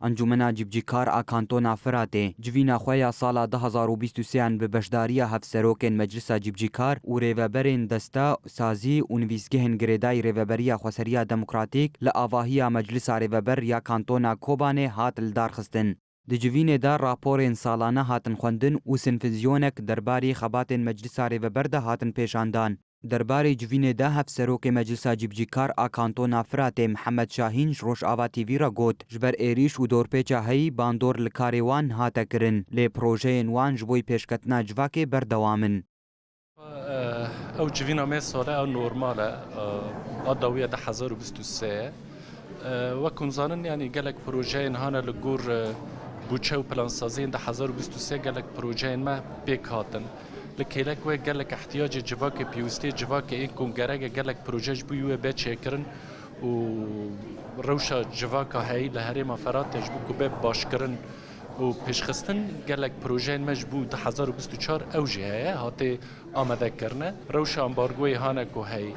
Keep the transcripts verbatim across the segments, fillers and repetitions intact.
Encûmena Cîbicîkar a Kantona Firatê civîna xwe ya sala du hezar û bîst û sê an bi beşdariya hevserokên Meclisa Cîbicîkar û rêveberên desta, sazî û nivîsgehên girêdayî Rêveberiya Xweseriya Demokratîk li avahiya Meclisa Rêveber ya Kantona Kobanê hat lidarxistin. Di civînê de raporên salane hatin xwendin û sinfizyonek derbarê xebatên Meclisa Rêveber de hatin pêşandan. Derbarê civînê de Hevserokê Meclisa Cîbicîkar a Kantona Firatê Mihemed Şahîn ji Rojava T V re got, ji ber êrîş û dorpêça heyî bandor li karê wan hate kirin, lê projeyên wan ji bo pêşketina civakê berdewam in. Ew civîna me sale ew normal e, a dawiya du hezar û bîst û sê ye. Wek hûn zanin, yanî gelek projeyên hane li gor, e, bûçe û plansaziyên du hezar û bîst û sê gelek projeyên me pêk hatin. Li kêlek wê gelek ihtiyacê civakê, pêwîstiyê civakê ên ku gerek e gelek proje ji bo wê bê çêkirin û rewşa civaka heyî li herêma Firatê ji bo ku bê başkirin û pêşxistin, gelek projeyên me ji bo du hezar û bîst û çar ew jî heye, hatê amadekirine. Rewşa ambargoyê hane ku heyî.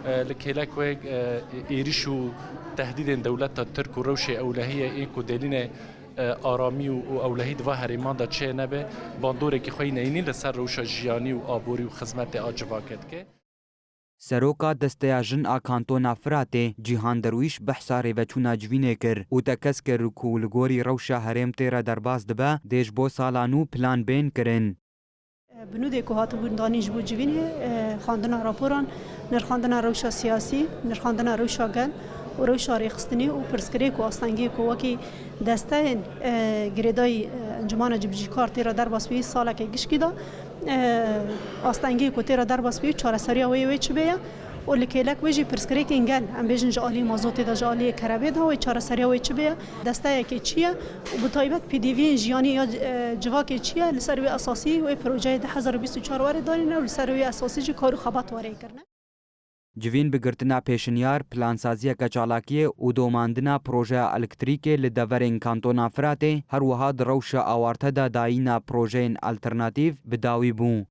E, li kêlek wê, e, êrîş û tehdîdên dewleta Tirk û rewşê ewlehiyê ên ku delînê, e, aramî û, û ewlehî di va herêman de çê nebe, bandorekî xwe yî neyînî li ser rewşa jiyanî û aborî û xizmetê a civakê dike. Seroka Desteya Jin a Kantona Firatê, Cîhan Derwîş behsa rêveçûna civînê kir û tekez kir ku li gorî rewşa herêm tê re derbas dibe, dê ji bo sala nû plan bên kirin. Binûdê ku hatibûn danîn ji bo civînê, e, xwendina raporan, nirxandina rewşa siyasî, nirxandina rewşa gel û rewşa rêxistinê û pirsgirêk û astengiyê ku wekî desteyên, e, girêdayî, e, Encûmana Cibicîkar tê re derbas bî saleke gişkî de, e, astengiyê ku tê re derbas bî çareseriya wê yê wê çi bê ye û li kêlek wê jî pirsgirêkên gel, em bêjin ji aliyê mazotê de, ji aliyê kerebê de wê çareseriya wê çi bê ye, desteyekê çi ye û bi taybet pêdiviyên jiyanî ya, e, civakê çi ye, li ser wê esasî wê projeyê du hezar û bîst û çar were danîne û li ser wê esasî jî kar û xebat were kirine. Civîn bi girtina pêşinyar, plansaziyeke çalakiyê û domandina projeya elektrîkê li deverên Kantona Firatê, her wiha di rewşa awarte de dayîna projeyên alternatîf bi dawî bû.